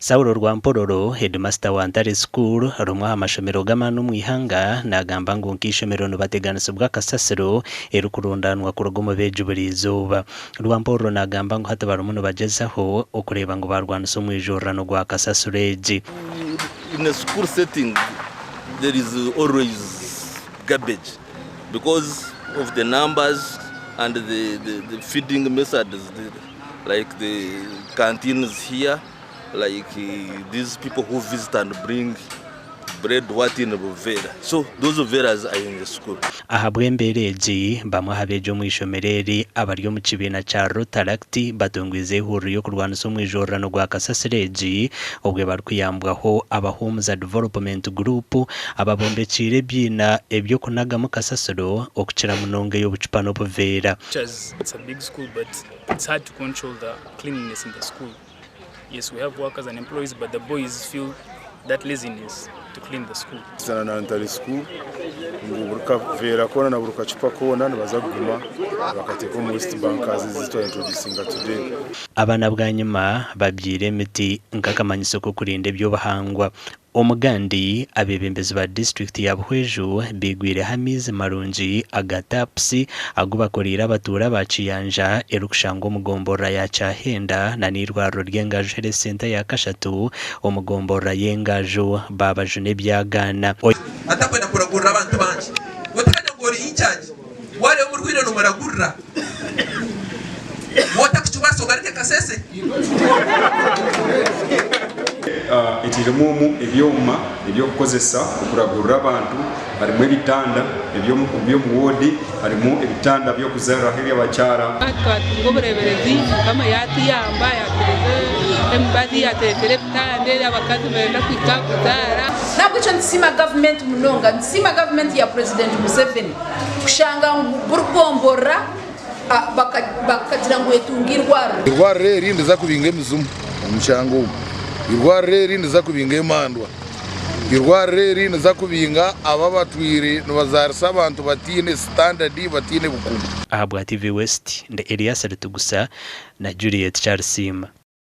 Saulo Rwampororo, Heedimasita wa Ntare School, rimwe aha mashomero g'amaani omu ihanga, naagamba ngu nk'eishomero nibateganisibwa kasasiro erikurundaanwa kuruga omu beegi buri izooba. Rwampororo naagamba ngu hati barimu nibagyezaho okureeba ngu baarwanisa omwijururano gwa kasasiro egi. In a school setting there is always garbage because of the numbers and the, the, the feeding methods the, like the canteens here like uh, these people who visit and bring bread what in buveera so those buveeras are in the school. Ahabw'embeera egi, bamwe aha beegi omu ishomero eri abari omu kibiina kya Rotaract batungwize eihuriro ry'okurwanisa omwijururano gwa kasasiro egi obwe barikuyambwaho aba Huumza Development Group ababombekiire ebiina eby'okunagamu kasasiro okukira munonga ey'obucupa n'obuveera. It's a big school but it's hard to control the cleanliness in the school. Yes, we have workers and employees but the boys feel that laziness to clean the school. Zana na Ntare School ngu buri kaveera koona na buri kacupa koona nibaza kuguma bakateeka omu waste bunkers ezi twa introducinga today. Abaana bwanyima babyaire emiti nk'akamanyiso k'okurinda eby'obuhangwa. Omugandi, abeebembezi ba disiturikiti ya Buhweju baigwireho amaizi marungi aga tapusi agu bakoreire abatuura ba Kiyanja erikushangwa omu gomborora ya Kyahenda na n'eirwariro ry'Engaju Health Centre ya kashatu omu gomborora y'Engaju baabajuna ebyagaana. Atakwenda kuragurira abantu bangi. Otakanya ngu ori incharge, wareeba omurwaire nomuragurira. Wotakukibaasa ogaruke Kasese. Etairemu omu ebyoma eby'okukozesa okuragurira abantu, harimu ebitanda eby'omu woodi, harimu ebitanda by'okuzaariraho eby'abakyara. Twatunga obureeberezi, Mukama yaatuyamba yaatuhereza emibazi, yaatureetera ebitanda ebi abakazi barenda kuhika kuzaara. N'ahabw'ekyo nitusiima gavumenti munonga, nitusiima gavumenti ya Purezidenti Museveni kushanga ngu buri gomborora bakagira ngu etunge eirwariro. Eirwariro eri niriza kubinga emizimu omu kyanga omu. Eirwariro eri niriza kubinga emandwa. Eirwariro eri niriza kubinga abo abatwire nibazaarisa abantu bataine sitandadi, bataine bukugu. Ahabwa TV West, ndi Elias Ritugusa na Juliet Kyarisiima.